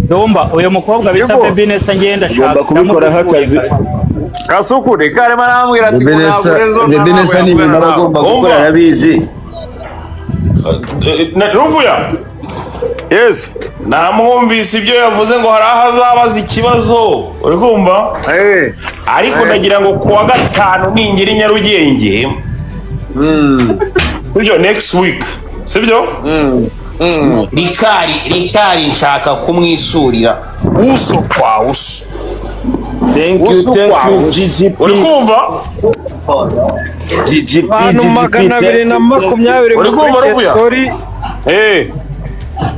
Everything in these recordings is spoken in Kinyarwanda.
Dumba, uyu mukobwa bita Yego. Baby Nessa, ngenda Ugomba kubikora nk'akazi. Kasuku reka arimo arambwira ati ngo Bebe Nessa, ntabwo rezo Bebe Nessa ni ibintu aba agomba gukora, arabizi. Ruvuya. Yes. Namwumvise ibyo yavuze ngo hari aho azabaza ikibazo, uri kumva? Eh. Ariko ndagira ngo kuwa gatanu ningera i Nyarugenge, sibyo? Next week, sibyo? Rikari, Rikari, nshaka kumwisurira uso kwa uso. Thank you. Uso Thank kwa you. uso. GGP. Uri kumva? GGP. Abantu GGP. 220 Uri kumva, mukurikiye Ruvuya? story. Eh.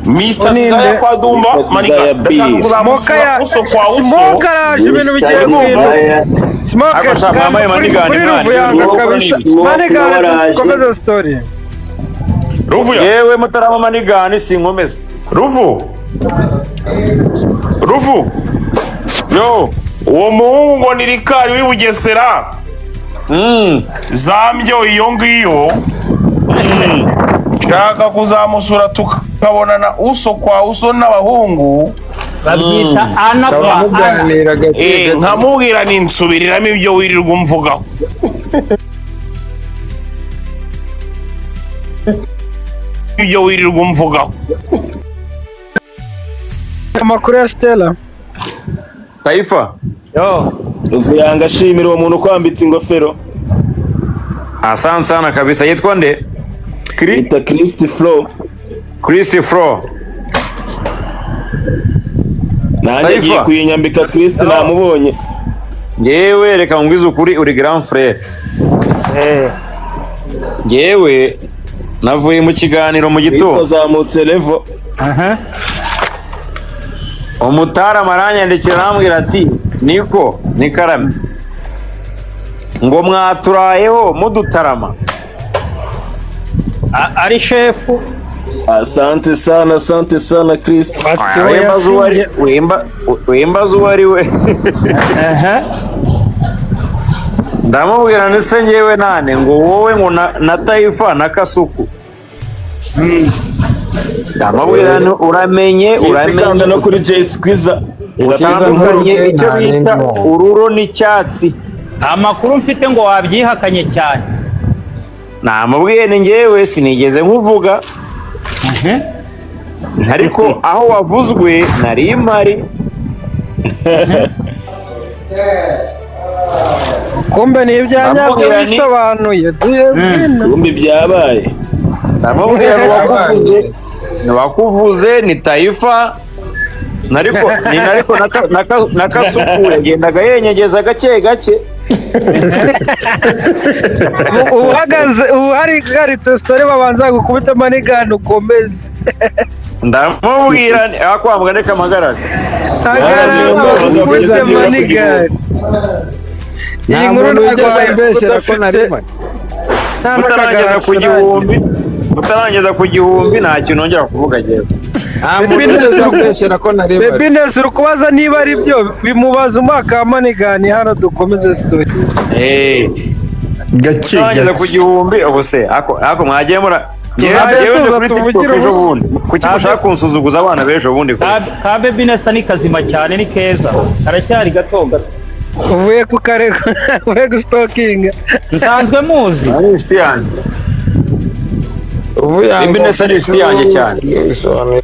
Mr. Ninde? Desire kwa Dumba Mr. Manika, Desire B. ndashaka Moka kuzamusura ya uso kwa uso. Smoke araje, ibintu bigiye guhinduka. Desire. Smoke Ariko sha, mwambaye kuri manigani, kuri mwana, Ruvuyanga ibyo kabisa. Smoke Manigani, waraje. dukomeze story. Ruvuya. Yewe, mutarama manigani, sinkomeza. Ruvu, Ruvu. Yo. Uwo muhungu ngo ni Rikari w'i Bugesera, zambyo iyo ngiyo, nshaka kuzamusura tukabonana uso kwa uso n'abahungu. Babyita ana kwa ana. Muganira gake gake. Nkamubwira ninsubiriramo ibyo wirirwa umvugaho, ibyo wirirwa umvugaho. Amakuru ya Stella. Taifa. Yo. Ruvuyanga, ashimira uwo muntu ukwambitse ingofero. Asante sana kabisa. Yitwa nde? Kri Yita Christ Flow. Chris Fro. Nanjye Taifa. agiye kuyinyambika. Christ namubonye. Ngewe reka ngwize ukuri, uri grand frère. Ngewe navuye mu kiganiro mu Christ gitondo. azamutse level. Aha. Umutarama aranyandikira, arambwira ati: "Niko nikarame ngo mwaturayeho mudutarama." Ari shefu. Asante sana, asante sana Christ. Ati we Wimbaza uwo ari yasinye. wimbaza uwo ari we. Aha. Ndamubwira ndetse ngewe nane ngo wowe ngo na Taifa na Kasuku. Ndamubwira nti uramenye, Christ, kanda uramenye no kuri Jay Squeezer. utandukanye icyo bita Ntarengwa. ururo n'icyatsi. Amakuru mfite ngo wabyihakanye cyane. Namubwiye ni ngewe sinigeze nkuvuga, ariko aho wavuzwe nari mpari. Kumbe ni ibya nyabyo. Ndamubwira Bisobanuye duhe bwino. Kumbi byabaye. Ndamubwira ngo wakuvuze, wakuvuze ni Taifa, nariko ni nariko na Kasuku yagendaga yenyegeza gake gake. Uhagaze uhagaritse story, babanza gukubita manigani, ukomeze. Ndamubwira nti akwambwa reka mpagarare. Hagarara bagukubite manigani. Nta Iyi nkuru muntu ntabwo wigeze ambeshyera ko udafite nari mpari. nta Mutarangeza ku n'akagarasho. 1000, mutarangeza ku 1000, nta kintu nongera kuvuga njyewe. Nta muntu wigeze ambeshyera ko nari mpari. Baby Ness, uri kubaza niba ari byo, bimubaza umwaka wa manigani hano, dukomeze story. Eh, Gake mutarangeza ku gake. 1000, ubu se ako mwagiye mura ngewe Tuzabe ngewe ndi tuza kuri TikTok tuvugire ejo ubusa. bundi, kuki mushaka kunsuzuguza abana b'ejo bundi kure? Ka Baby Nessa ni kazima cyane, ni keza, karacyari gato gato. Uvuye ku karego, uvuye gusitokinga. Nsanzwe muzi. Ari inshuti yanjye. Ruvuyanga. Baby Nessa ni inshuti yanjye cyane. Bisobanuye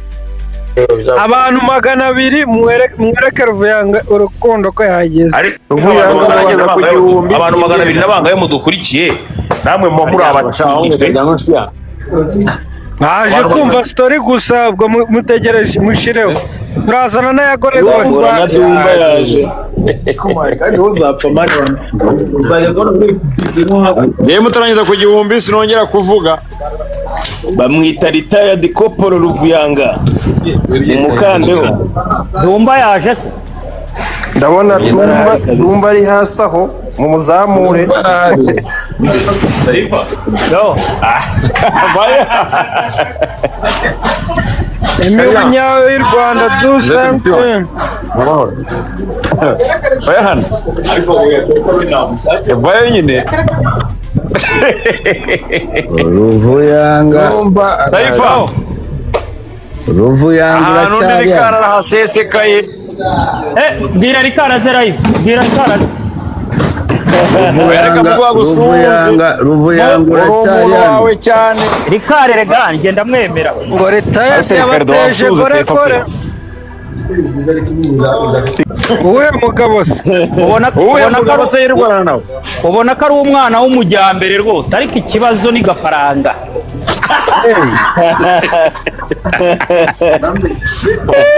Abantu 200, mwereke Ruvuyanga urukundo ko yahageze. Ariko Ruvuyanga abantu mutarageza ku 1000, abantu 200 n'abangahe mudukurikiye, namwe muba muri abatinde. Baje kumva story gusa, ubwo mutegereje mushireho, murazana n'ayagoregore. Zamura na Dumba yaje. Kandi uzapfa mani, uzajya kubona muri nko hafi. Ngewe mutarangeza ku 1000 sinongera kuvuga. Bamwita Retired Corporal Ruvuyanga. Umukandeho. Dumba yaje se? Ndabona Dumba, Dumba ari hasi aho, mumuzamure. Arahari. Yo. Imibu nyayo y'u Rwanda dusanzwe. Oya hano vayo nyine. Ruvuyanga. Dumba arahari. Taifa. Ruvuyanga Ahantu undi uracyari Rikari hano. arahasesekaye. Bwira Rikari aze live, bwira Rikari aze. Reka Ruvuyanga, mvuga gusuhuze. Ruvuyanga, Ruvuyanga Uri uracyari umuntu hano. wawe cyane. Rikari rega njye ndamwemera. Ngo retired Ese Ricardo yabateje wasuhuza kore Taifa kore. Uwuhe mugabo se? Ubona Uwuhe ubona ko mugabo ari se yirwana nawe? Ubona ko ari umwana w'umujyambere rwose, ariko ikibazo ni gafaranga.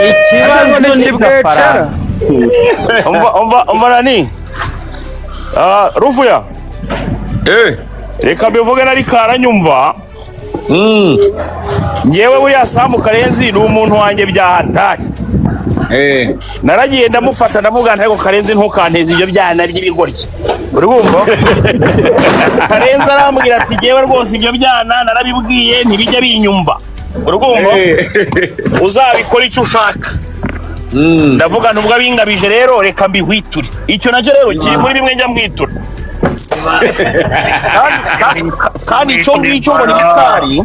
Ikibazo ni gafaranga. Umva, umva, umva nani? Ah, Ruvuya. Reka mbivuge na Rikara nyumva. Ngewe buriya Samu Karenzi ni umuntu wanjye bya hatari. Naragiye ndamufata ndamubwira nti ariko Karenzi ntukanteze ibyo byana by'ibigoryi. Uri bumva? Karenzi arambwira ati ngewe rwose ibyo byana narabibwiye ntibijya binyumva. Uri bumva? Uzabikora icyo ushaka. Ndavuga nubwo abingabije rero reka mbihwiture. Icyo nacyo rero kiri muri bimwe njya mbwitura. Kandi icyo ngicyo ngo ni Rikari.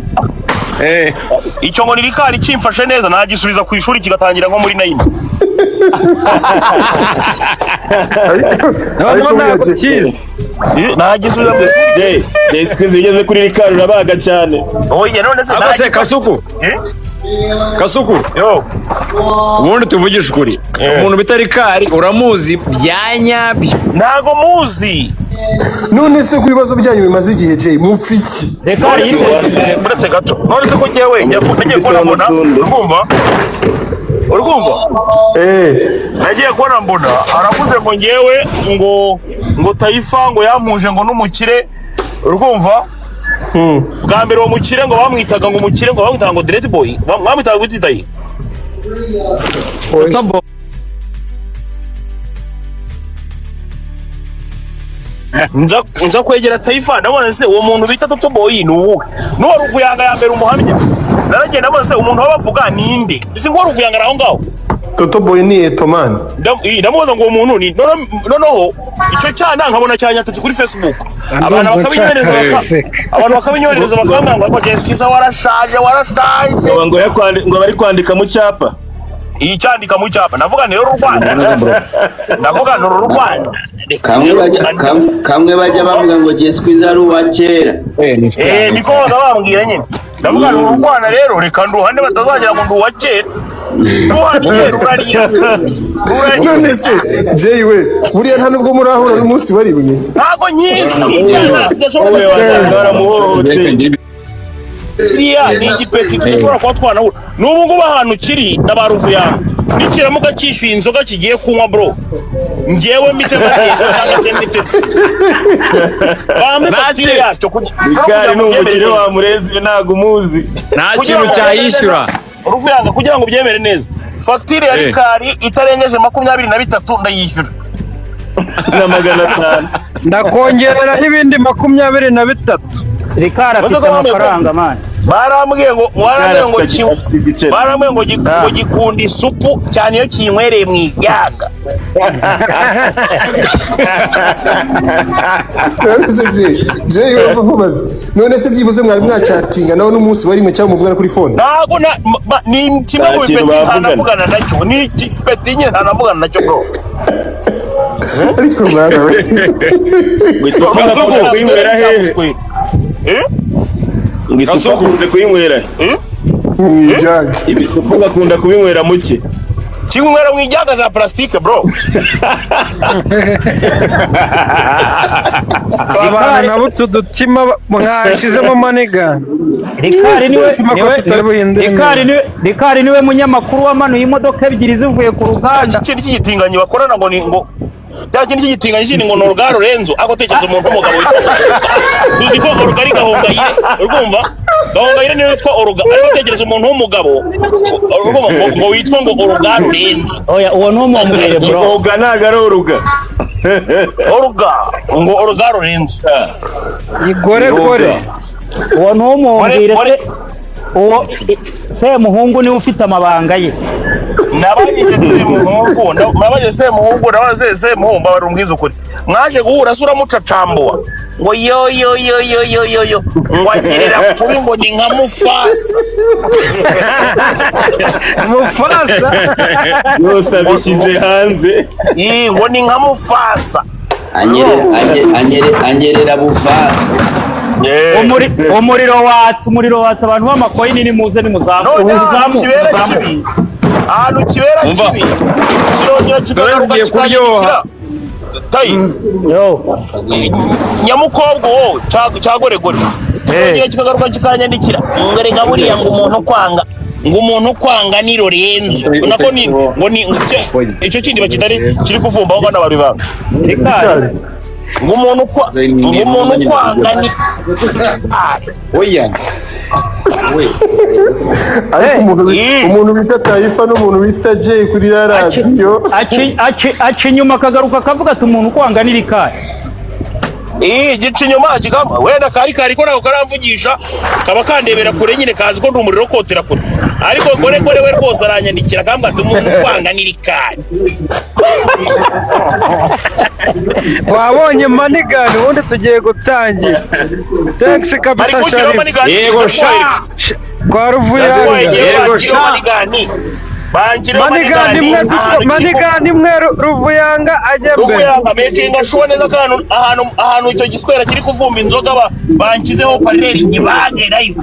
Icyo ngo ni Rikari kimfashe neza nagisubiza ku ishuri kigatangira nko muri nayini. Noneho ntabwo ukizi. Nagisubiza mu ishuri. Jay, Jay Squeeze ugeze kuri Rikari urabaga cyane. Oya none se Ako se Kasuku. Kasuku. Yo. Ubundi tuvugishe ukuri. Umuntu bita Rikari uramuzi bya nyabyo. Ntago muzi. None se ku bibazo byanyu bimaze igihe, Jay, mupfa iki? Rikari yiteze. Uretse gato. None se ko njyewe nagiye kubona mbona urumva? Urumva? Nagiye kubona mbona aravuze ngo njyewe ngo Taifa ngo yampuje ngo n'umukire, urumva? Bwa mbere uwo mukire ngo bamwitaga ngo umukire ngo bamwitaga ngo Dread Boy, bamwitaga ngo Tayi. Nza kwegera Taifa ndabona se uwo muntu bita Toto Boy ni uwuhe? N'uwa Ruvuyanga ya mbere umuhamya. Naragenda ndabona se umuntu bavuga ninde? Uzi ngo Ruvuyanga ari aho ngaho. Toto Boy ni Etoman. Ndamubaza ngo uwo muntu ni noneho icyo cyana nkabona cyanyatatse kuri Facebook. Abantu bakabinyohereza abantu bakabinyohereza bakambwira ngo ariko Jessica warashaje warashaje. Ngo ngo bari kwandika mu cyapa. Iyi cyandika mu cyapa ndavuga ni uru Rwanda. Ndavuga ni uru Rwanda. Kamwe bajya bavuga ngo Jessica ari uwa kera. Niko baza bambwira nyine. Ndavuga ni uru Rwanda rero reka nduhane batazagira ngo ndi uwa kera. Ruhaniye rurarira. None se Jay we buriya nta nubwo murahura n'umunsi warimwe. Ntago nyizi. Wowe wasanga waramuhohoteye. Kiriya ni igipeti tudashobora kuba twanahura. N'ubu ngubu ahantu kiri na ba Ruvuyanga. Nikiramuka cyishyuye inzoga kigiye kunywa bro. Njyewe mpite bagenda cyangwa se mpite nsi. Bampe fagitire yacyo Rikari ni umukire wa Murezi ntago umuzi. Nta kintu cyayishyura. Ruvuyanga kugira ngo ubyemere neza. Fagitire ya Rikari itarengeje 23 ndayishyura. Na 500. Ndakongereraho ibindi 23. Rikari afite amafaranga man. Barambwiye ngo barambwiye ngo ngo gikunda isupu cyane iyo kinywereye mu ijyaga. None se Jay, Jay wumva nkubaza. None se byibuze mwari mwacatinga nawe n'umunsi warimwe cyangwa muvugana kuri phone? Ntago na ni kimwe mu bipeti ntanavugana nacyo. Ni igipeti nyine ntanavugana nacyo bro. Ariko mwana we. Kasuku kuyinywera hehe? Ngo isupu akunze kuyinywera. Mu ijyaga. Ibisupu ngakunda kubinywera muke. Kinywera mu ijyaga za plastique bro. Abantu nabo utu dutima mwashizemo maniga. Rikari niwe Udutima ko tutari buhindure Rikari niwe Rikari niwe munyamakuru wamanuye imodoka ebyiri zivuye ku ruganda. Ikindi cy'igitinganyi bakorana ngo ni ngo cya kindi cy'igitinganyi kindi ngo ni Olga Lorenzo ako tekereza umuntu w'umugabo witwa Olga. Uzi ko Olga ari Gahongayire, urumva? Gahongayire niwe witwa Olga, ariko tekereza umuntu w'umugabo urumva ngo witwa ngo Olga Lorenzo. Oya uwo ntumumbwire bro. Olga ntago ari Olga. Olga ngo Olga Lorenzo. Igoregore. Uwo ntumumbwire se uwo Semuhungu niwe ufite amabanga ye. Nabajije Semuhungu, nabajije Semuhungu, nabaze Semuhungu mbabarira umbwize ukuri. Mwaje guhura se uramucacambuwa. Ngo yo yo yo yo yo yo yo, ngo anyerera kubi, ngo ni nka Mufasa. Mufasa. Yose abishyize hanze. Ii, ngo ni nka Mufasa. Anyerera anyerera bufasa. Umuriro watse, umuriro watse, abantu b'amakoyini nimuze, nimuzamuke. None ahantu muzamuke, kibera muzamuke. kibi, ahantu kibera Umva. kibi, kirongera Dore kikagaruka bigiye kuryoha. kikanyandikira tayi. Yo. Nyamukobwa wowe, cyagoregore, kirongera kikagaruka kikanyandikira ngo rega buriya ngo umuntu kwanga, ngo umuntu kwanga ni Lorenzo, nako ni ngo ni icyo kindi bakitari kiri kuvumba aho bana babivanga. Rikari. Ngo umuntu kwa ngo umuntu kwanga ni Oya. Ariko umuntu bita Taifa n'umuntu bita Jay kuri ya radiyo Aca inyuma akagaruka akavuga ati umuntu ukwanga ni Rikari. Gica inyuma kikamba wenda kari kari ko nako karamvugisha, kaba kandebera kure nyine, kazi ko ndi umuriro kotera kure, ariko gore gore we rwose aranyandikira akambwira ati umuntu kwanga ni Rikari. Wabonye manigani, ubundi tugiye gutangira. Thanks bari kabisa. kunshyiraho Sharif. manigani. Yego sha. Kwa Ruvuyanga. Yego sha. Manigani banshyireho. Manigani imwe gusa, ahantu kiri manigani imwe, Ruvuyanga ajya mbere. Ruvuyanga making sure neza ko ahantu ahantu ahantu icyo giswera kiri kuvumba inzoga banshyizeho parereri nyibage live.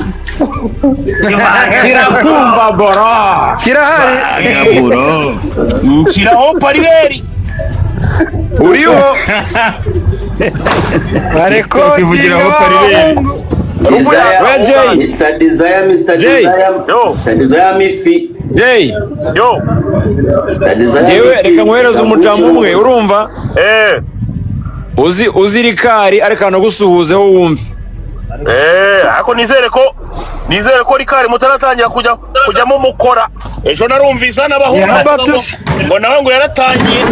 Kirakumva boro. Kirahari. Nshyiraho parireri. Uriho. Barekodinga ivugiraho parireri. b'abahungu. Desire, We Jay. Mr. Desire, Mr. Jay. Desire, Yo. Mr. Desire Mifi, Jay. Yo. Mr. Desire Yewe Mifi. reka nkohereze umujambo umwe, urumva? Uzi Rikari ariko anagusuhuzeho wumve. Ariko nizere ko Rikari mutaratangira kujya kujyamo mukora. Ejo narumvise n'abahungu Yeah, bavuga ngo but- ngo nawe ngo yaratangiye.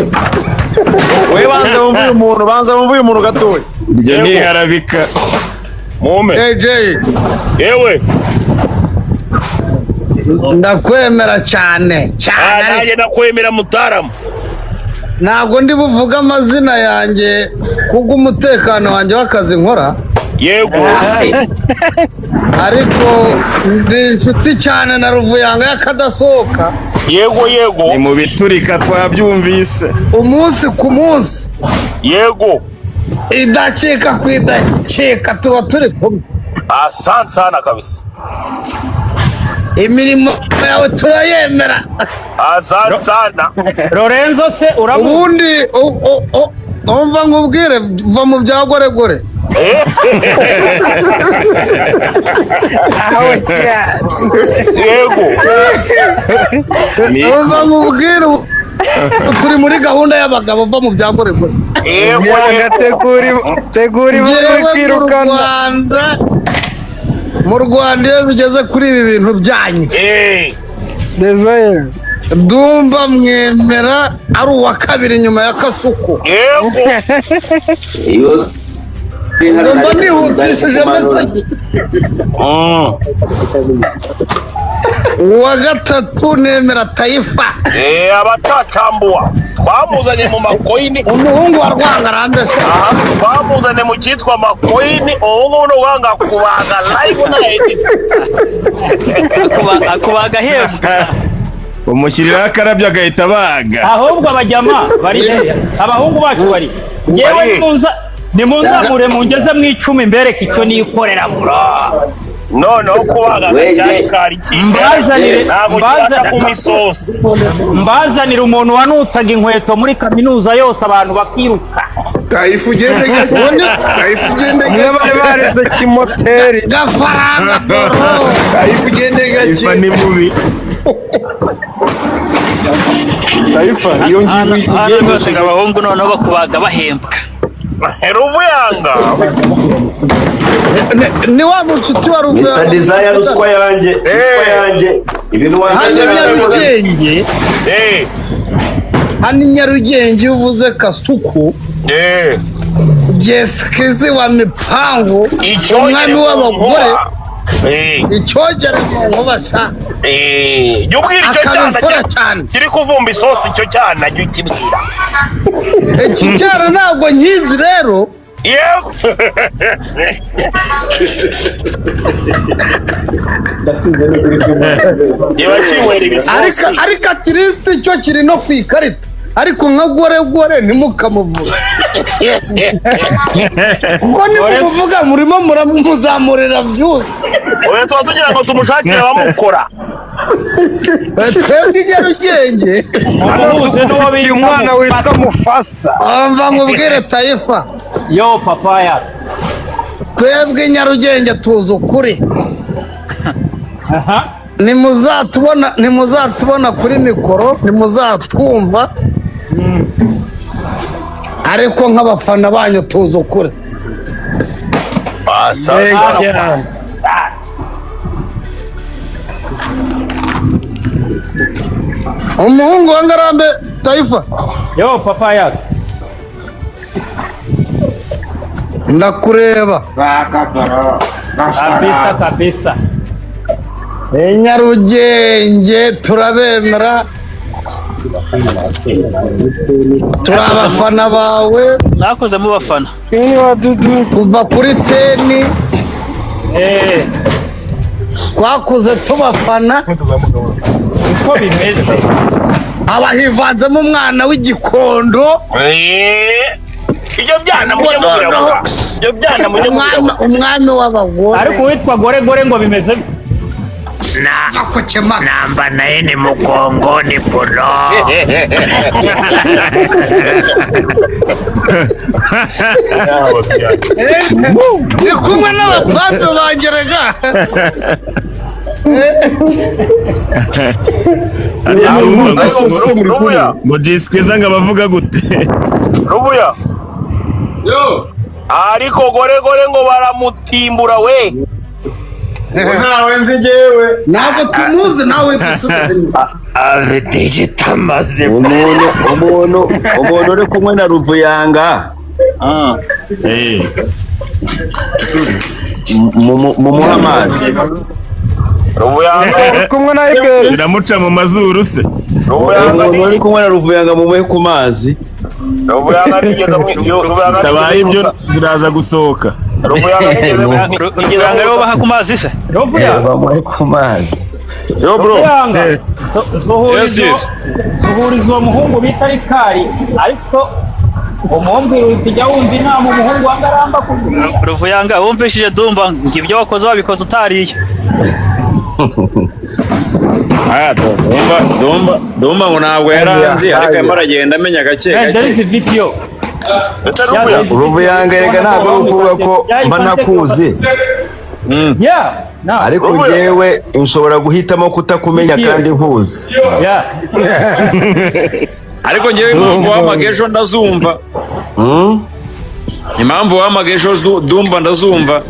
We banza wumve uyu muntu, banza wumve uyu muntu gatoya. Iryo ni iharabika. Mume. Jay. Yewe. Ndakwemera cyane cyane. Nanjye ndakwemera mutaramu. Ntabwo ndi buvuge amazina yanjye kubw'umutekano wanjye w'akazi nkora. Yego. Ariko ndi inshuti cyane na Ruvuyanga y'akadasohoka. Yego yego. Ni mu biturika twabyumvise. Umunsi ku munsi. Yego. Idacika ku idacika tuba turi kumwe. Asante sana kabisa. Imirimo yawe turayemera. Asante sana. Lorenzo se uramuzi? Ubundi umva nkubwire, va mu bya goregore. Yego. Umva nkubwire, turi muri gahunda y'abagabo, va mu bya goregore. Yego. Yanga tegura tegura ibuye Njyewe mu kwirukana. Rwanda, mu Rwanda iyo bigeze kuri ibi bintu byanyu, Desire. Dumba mwemera ari uwa kabiri nyuma ya Kasuku. Yego. Iyo Ndumva nihutishije message. Uwa gatatu nemera Taifa. Abatacambuwa twamuzanye mu makoyini. Umuhungu wa Rwangarambe se. Aha, twamuzanye mu cyitwa makoyini, ubu ngubu ni uwanga kubaga live na edit. Akubaga ahembwa. Umushyiriraho akarabyo agahita abaga. Ahubwo abajyama bari hehe? Abahungu bacu bari ngewe. Bari he? Nimunzamure mungeze mu 10 mbereke icyo nikorera bro. Noneho kubaga Wege. cyari kari kipe Mbazanire ntabwo kibasha kuma isosi. Mbazanire umuntu wanutsaga inkweto muri kaminuza yose abantu bakiruka. Taifa ugende gake, Taifa ugende Umwe bari gake. bareze kimoteri. Gafaranga bro. Taifa ugende Ifa gake. ni mubi. Taifa iyo ngiyo Hano ugende. rwose ngo abahungu noneho bakubaga bahembwa. Ruvuyanga. Ni wa mushuti wa Mr. Ruvuyanga. Desire, ruswa yanjye, ruswa yanjye, ibintu Hano wanjye. Nyarugenge, hano i Nyarugenge iyo uvuze Kasuku, Jesikizi wa mipango, umwami w'abagore, icyogere mu nkuba sha. Jya ubwira icyo Akaba cyana imfura cyane. kiri kuvumba isosi, icyo cyana jya ukibwira. Iki cyana ntabwo nkizi rero. Yego. Niba kinywera ibisosi. Ariko at least cyo kiri no ku ikarita, ariko nka gore gore ntimukamuvuga, kuko nimumuvuga murimo muramuzamurira byose. Oya, tuba tugira ngo tumushakire abamukora. Twebwe i Nyarugenge Umuhuze n'uwo Uyu bita mwana witwa Mufasa. Mufasa. Umva nkubwire, Tayifa. Yo papaya. Twebwe i Nyarugenge tuzi ukuri. Aha. Nimuzatubona kuri mikoro, nimuzatwumva, ariko nk'abafana banyu tuzi ukuri. Mbega. Umuhungu wa Ngarambe, Tayifa. Yo papaya. Ndakureba. Kabisa kabisa. I Nyarugenge turabemera, turi abafana bawe. Mwakoze mubafana. Ni wa Dudu. Kuva kuri 10 Eh, twakuze tubafana. Uko bimeze. Haba hivanzemo umwana w'igikondo. Ibyo byana mujye mubirabura, ibyo byana mujye mubirabura. Umwami w'abagore. Ariko uwitwa gore gore ngo bimeze bite? Namba naye ni mugongo ni polo. Ni kumwe n'abapape bangerega. Ngo jisikwiza ngo abavuga gute? Rubuya. Yo. Ariko gore gore ngo baramutimbura we. Ntawe nzi njyewe. Ntabwo tumuzi nawe dusubire. Afite igitamaze. Umuntu uri kumwe na Ruvuyanga, mumuhe amazi. Ruvuyanga. Uri kumwe na Iberi. Biramuca mu mazuru se? Umuntu uri kumwe na Ruvuyanga mumuhe ku mazi. Ruvuyanga nigeze Ruvuyanga. Bitabaye ibyo ziraza gusohoka. Ruvuyanga nigeze. Ruvuyanga aribo baha ku mazi se? Ruvuya. Bamuhe ku mazi. Yo bro. Ruvuyanga. Yes, yes. Zuhuriza uwo muhungu bita Rikari, ariko umumbwira uti jya wumva inama umuhungu wa Ngaramba kugira. Ruvuyanga wumvishije Dumba ngo ibyo wakoze wabikoze utariye. Aya, Dumba ngo ntabwo yaranzi, ariko arimo aragenda amenya gake There gake. is a video. Ese Rubuya. Ruvuyanga erega ntabwo ari ukuvuga ko mba ntakuzi. Yeah. No. Ariko njyewe nshobora guhitamo kutakumenya kandi nkuzi. Yeah. Ariko njyewe impamvu wampaga ejo ndazumva. Impamvu wampaga ejo Dumba ndazumva.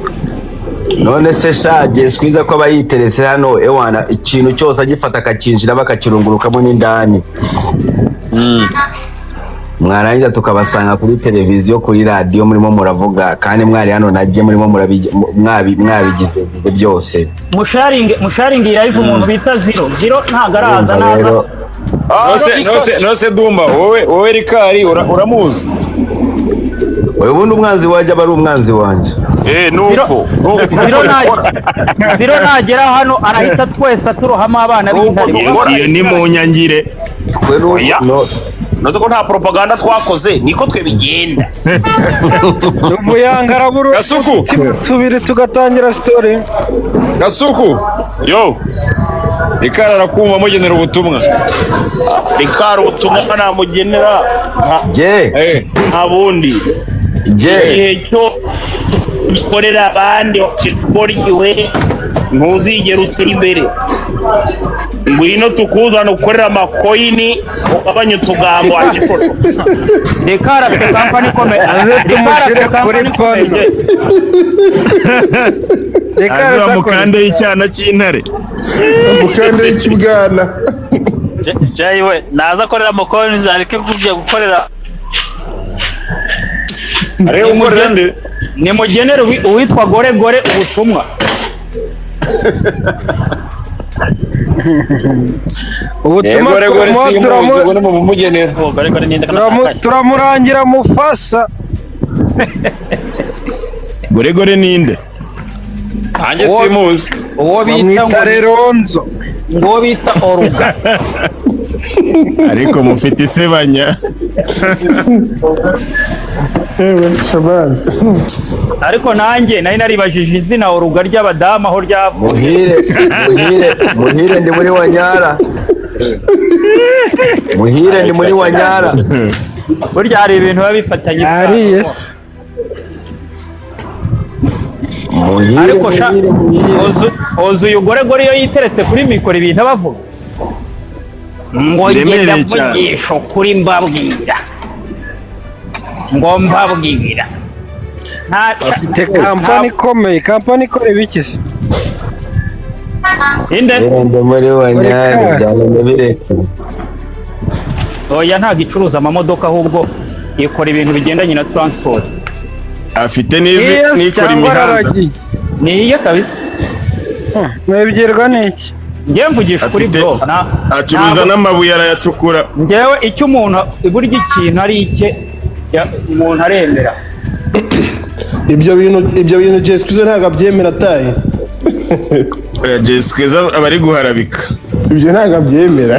None se shage sikwiza ko aba yiteretse hano ewana, ikintu cyose agifata akakinjira bakakirungurukamo n'indani, mwarangiza tukabasanga kuri televiziyo, kuri radiyo murimo muravuga kandi mwari hano najye murimo mwabigize byose. Musharinge iyi live umuntu bita Zero. Zero ntabwo araza Urumva naza. rero. Nose Dumba, wowe Rikari uramuzi? Oya, ubundi umwanzi wanjye aba ari umwanzi wanjye. Nuko Zero nagera hano arahita twese aturohamo abana b'intare. Iyo ni mu nyangire. Twe Noze ko nta propaganda twakoze, niko twe bigenda. Ruvuyanga arabura Gasuku. tubiri tugatangira story. Gasuku. Yo. Rikari arakumva, amugenera ubutumwa. Rikari ubutumwa namugenera Je. Nta bundi. Je. Igihe cyo ukorera abandi wakigoriwe ntuzigera utera imbere. Ngwino tukuzana ukorera amakoyini ugabanye utugambo wakikora. Rikari afite kampani ikomeye. Aze Rikari afite tumushyire kuri kampani ikomeye. pano. Aze bamukande y'icyana cy'intare. Mukande y'ikibwana. Jay we naza akorera amakonti areke kujya gukorera. Arebe ukorera nde? Nimugenere uwitwa gore gore ubutumwa. Ubutumwa Gore gore simuzi, ubwo ni mumugenera. Gore gore ninde? Turamurangira Mufasa. Goregore ninde? Nanjye simuzi. Uwo bita ngo Bamwita Leronzo. Ngo bita Oruga. Ariko mufite isebanya. Ewe Shabani. Ariko nanjye nari naribajije izina Oruga ry'abadamu aho ryavuye. Muhire, Muhire, Muhire ndi muri Wanyara. Muhire ndi muri Wanyara. Burya hari ibintu biba bifatanye. Yariye se. Muhire, Ariko sha Muhire, Muhire. Ozu uyu goregore iyo yiteretse kuri mikoro ibintu aba avuga ngo njye Biremereye cyane. ndavugisha ukuri mbabwira, ngo mbabwira nta Afite kampani ikomeye, kampani ikora ibiki se? Inde? Muhire ndi muri Wanyara byaba bireke. Oya, ntabwo icuruza amamodoka, ahubwo ikora ibintu bigendanye na transport. Afite n'izi Yes, n'ikora cyangwa imihanda. araragiye. Ni iye kabisa. Mwibwirwa n'iki? Njyewe mvugisha ukuri, Afite bro, acuruza n'amabuye arayacukura. Njyewe icyo umuntu, burya ikintu ari icye, umuntu aremera. Ibyo bintu Jessica ntabwo abyemera ataye. Oya, Jessica aba ari guharabika. Ibyo ntabwo abyemera.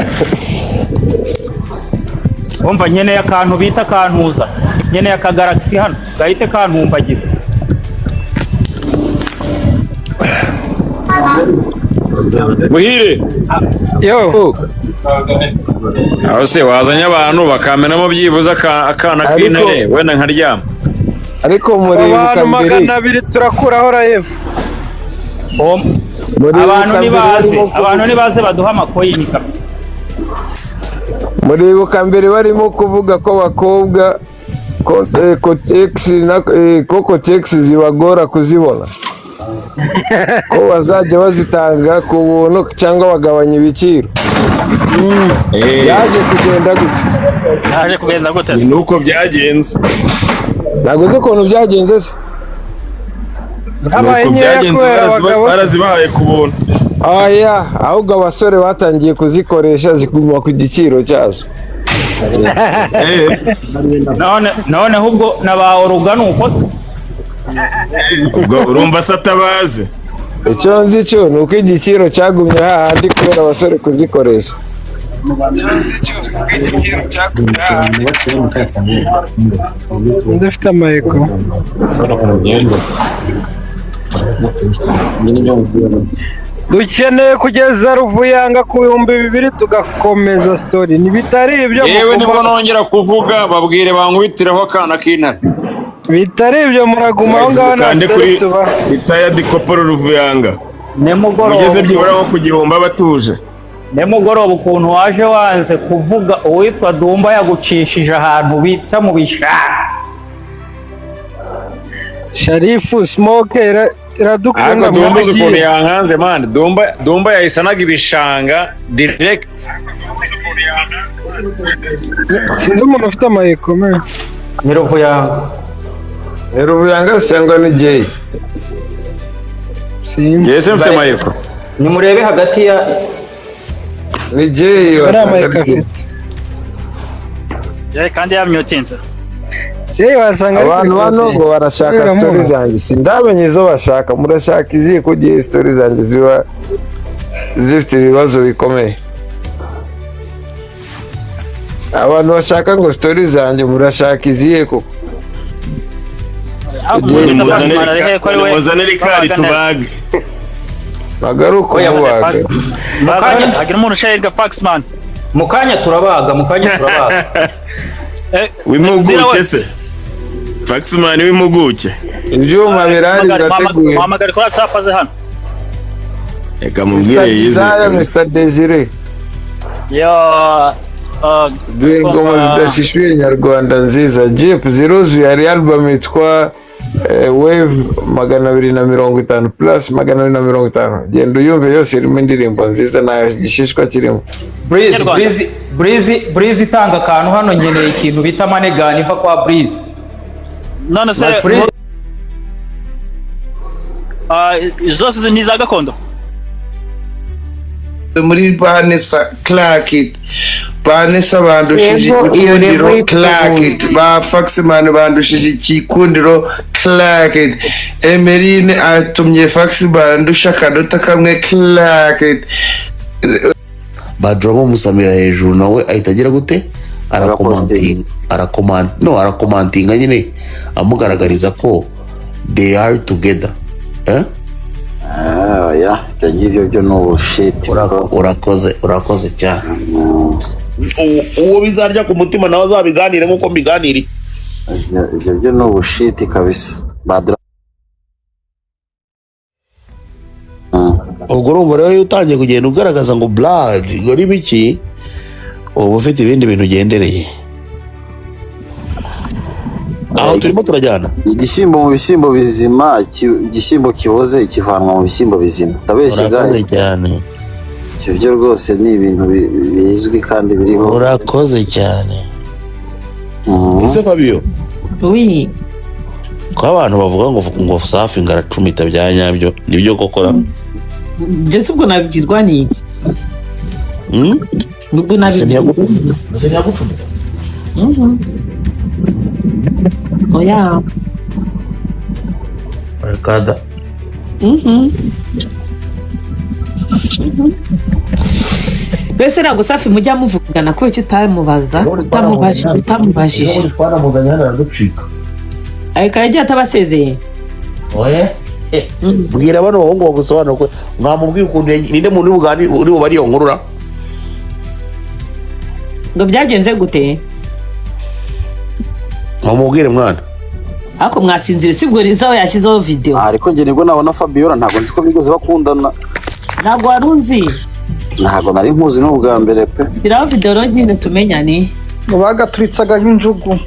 Wumva nkeneye akantu bita kantuza, nkeneye akagaragisi hano gahite kantumbagiza. Muhire. Yo. Aho se wazanye abantu bakamenamo byibuze akana k'intare wenda nkaryama. Ariko muribuka Abantu mbere 200 turakuraho live. Muribuka Abantu mbere nibaze barimo kuvuga- abantu nibaze baduha amakoyini kabisa. Muribuka mbere barimo kuvuga ko abakobwa ko Kotex na ko Kotex zibagora kuzibona, ko bazajya bazitanga ku buntu cyangwa bagabanya ibiciro. Byaje kugenda gute? Yaje kugenda gute? Ni uko byagenze. Ntabwo uzi ukuntu byagenze se? Zabaye Nuko nkeya byagenze, kubera abagabo. barazibahaye ku buntu. Oya, ahubwo abasore batangiye kuzikoresha zikuguma ku giciro cyazo. None ahubwo na ba Oruga ni uko. Ubwo urumva se atabazi? Icyo nzi cyo ni uko igiciro cyagumye hahandi kubera abasore kuzikoresha. Nzi ufite amayeko. Dukeneye kugeza Ruvuyanga ku 2000 tugakomeza story. Ntibitari ibyo Yewe, nibwo muguma nongera kuvuga babwire bankubitireho akana k'intare. Bitari ibyo muraguma aho ngaho nta Mukande story kuri tubaha. Retired Corporal Ruvuyanga. Nimugoroba Mugeze byibura nko ku 1000 abatuje. Nimugoroba ukuntu waje wanze kuvuga uwitwa Dumba yagucishije ahantu bita mu bishanga. Sharifu Smoke iradukunda. Ariko Dumba uzi ukuntu Mwagiye. yankanze man. Dumba, Dumba yahise anaga ibishanga direct. Sinzi umuntu ufite amayeko me. Ni Ruvuyanga. Ni Ruvuyanga se cyangwa ni Jay? Sinzi. Njyewe se mfite amayeko? Nimurebe hagati ya Ni Jay. Ari Wasanga amayeko ari Jay. afite. Jay kandi yamyutinze. Jay wasanga ari Abantu kuri bano kote. ngo barashaka Kubera story muha. zanjye, sindamenya izo bashaka. Murashaka izihe ko gihe story zanjye ziba zifite ibibazo bikomeye? Abantu bashaka ngo story zanjye, murashaka izihe koko? Nimuzane Rikari tubage. Ntabwo ari ukumubaga. Hagira umuntu usharinga Faxman. Mu kanya turabaga, mu kanya turabaga. W'impuguke se, Faxman w'impuguke. Ibyuma birahari, birateguye. Muhamagare kuri WhatsApp aze hano. Reka Mr. mubwire yize. Desire, Mr. Desire. Yo. Duhe ingoma zidashishuye nyarwanda nziza. Jeep ziruzuye. Hari album yitwa Wave 250 plus 250, genda uyumve yose, irimo indirimbo nziza, nta gishishwa kirimo. Breeze, Breeze, Breeze, Breeze, itanga akantu hano, nkeneye ikintu bita manegani iva kwa Breeze. None se Breeze. Zose ni iza gakondo. Muri Vanessa Clark. Banesa bandushije Yego, iyo igikundiro, level clack it. Ba Faxman bandushije igikundiro, clack it. Emeline atumye Faxman andusha akanota kamwe, clack it. Badrama musamira hejuru, nawe ahita agira gute? Arakomantinga, no, arakomantinga nyine, amugaragariza ko they are together, eh? Oya, ibyo ngibyo byo ni ubushiti. Urakoze, urakoze cyane. Uwo bizarya ku mutima nawe azabiganire nk'uko mbiganiriye. Ibyo byo ni ubushiti kabisa. Badra Ubwo urumva rero, iyo utangiye kugenda ugaragaza ngo blood ngo ni biki, uba ufite ibindi bintu ugendereye. Aho turimo turajyana. Igishyimbo mu bishyimbo bizima, igishyimbo kiboze kivanwa mu bishyimbo bizima. Ndabeshye Urakoze guys? cyane. Ibyo byo rwose ni ibintu bizwi kandi biriho. Urakoze cyane. Ese Fabio, Oui. ko abantu bavuga ngo Safi ngo aracumita bya nyabyo, nibyo koko ra? Ndetse ubwo nabibwirwa n'iki? Ubwo Ese nabibwirwa. ntiyagucumita? Mhm. Oya. Kada. Mhm. Mhm. Mbese ntabwo Safi mujya muvugana, kubera icyo utamubaza, utamubajije? Twanamuzanye hano araducika. Ariko yagiye atabasezeye. Oya. Bwira bano bahungu bagusobanura ko mwamubwiye ukuntu ninde muntu uri bubare iyo nkurura. Ngo byagenze gute? Mwamubwire mwana. Ariko mwasinzire, sibwo Liza we yashyizeho video. Ariko njye nibwo nabona Fabiola, ntabwo nzi ko bigeze bakundana. Ntabwo wari unzi. Ntabwo nari nkuzi, n'ubwa mbere pe. Shyiraho video rero nyine tumenyane. Bagaturitsaga nk'injugu.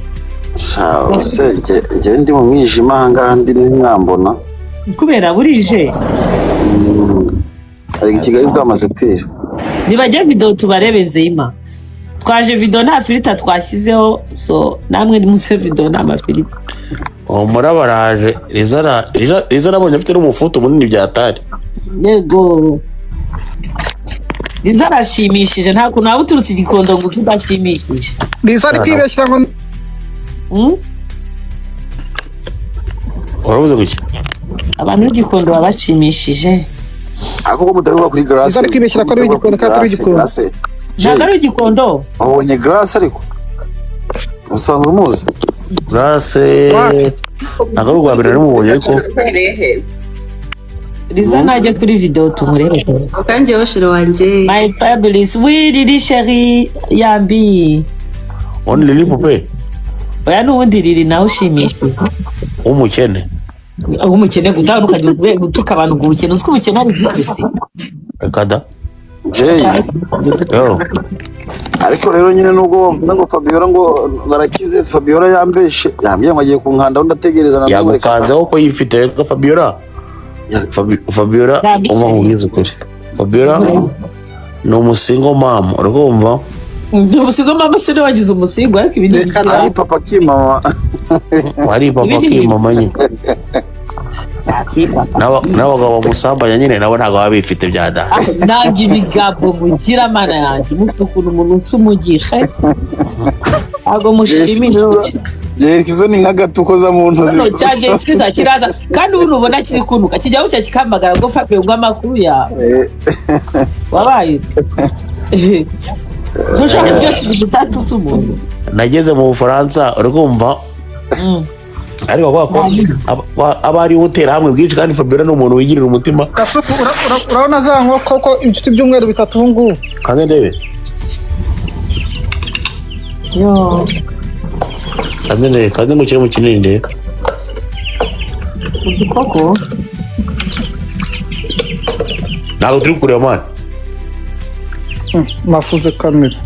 Sha, use njye ndi mu mwijima ahangaha, ndi ntimwambona. Kubera burije. Ariko i Kigali bwamaze kwira. Nibajya video tubarebe nzeyima. Twaje video nta filter twashyizeho, so namwe nimuze video nta mafilter. Uwo muraba araje. Liza nabonye afite n'umufuto munini byatari. Yego. Liza arashimishije, nta kuntu waba uturutse igikondo ngo uze udashimishije. Liza ari kwibeshya ngo Uravuze ngo iki? Abantu b'igikondo baba bashimishije. Ariko ko mutabivuga kuri Grace. Liza ari kwibeshyira ko ari uw'igikondo kandi atari uw'igikondo. Grace. Ntabwo ari uw'igikondo. Wabonye Grace, ariko usanzwe umuzi? Grace ntabwo ari ubwa mbere namubonye, ariko Liza najya kuri video tumurebe. Kanjye sheri wanjye. My fabulous, oui Lili chérie, yambi. Only Lili Pupe. Oya, n'ubundi Lili nawe ushimishije. W'umukene. W'umukene gutaha ukajya gutuka abantu ngo ubukene, uzi ko ubukene ari bwitse. Kada. Jay. Yo. Ariko rero nyine nubwo bavuga ngo Fabiola ngo barakize, Fabiola yambeshe, yambwiye ngo agiye kunkanda, undi ategereza na n'ubu reka. Yagukanzeho ko yifite reka Fabiola. Fabiola, umva nkubwize ukuri. Fabiola ni umusingo mama, urikumva? Ndi umusigo mama, se niwe wagize umusigo, ariko ibi ni Ari papa kimama. Ari papa kimama nyine. N'abagabo bamusambanya nyine nabo ntabwo baba bifite bya da. Ntabwo ibigabo mugira, mana yanjye, mufite ukuntu umuntu utse umugira, ntabwo mushimira. Izo ni nk'agatukoza mu ntozi. Hano cya Jessica kiraza kandi ubu nubona kiri kunuka, kijya bucya kikamagara ngo Fabio ngo amakuru yawe wabaye ute? Ntushaka byose ibintu utatutse umuntu. Nageze mu Bufaransa, urikumva? Ariko kubera ko aba ari hamwe bwinshi, kandi Fabiola ni umuntu wigirira umutima. Gasuku, urabona za nkoko ko inshuti ibyumweru 3 ubu ngubu. Kandi ndebe. Yo. Kandi ndebe, kandi ngukire mu kinini ndebe. Udukoko? Ntabwo turi kureba mwana. Nafunze kamera.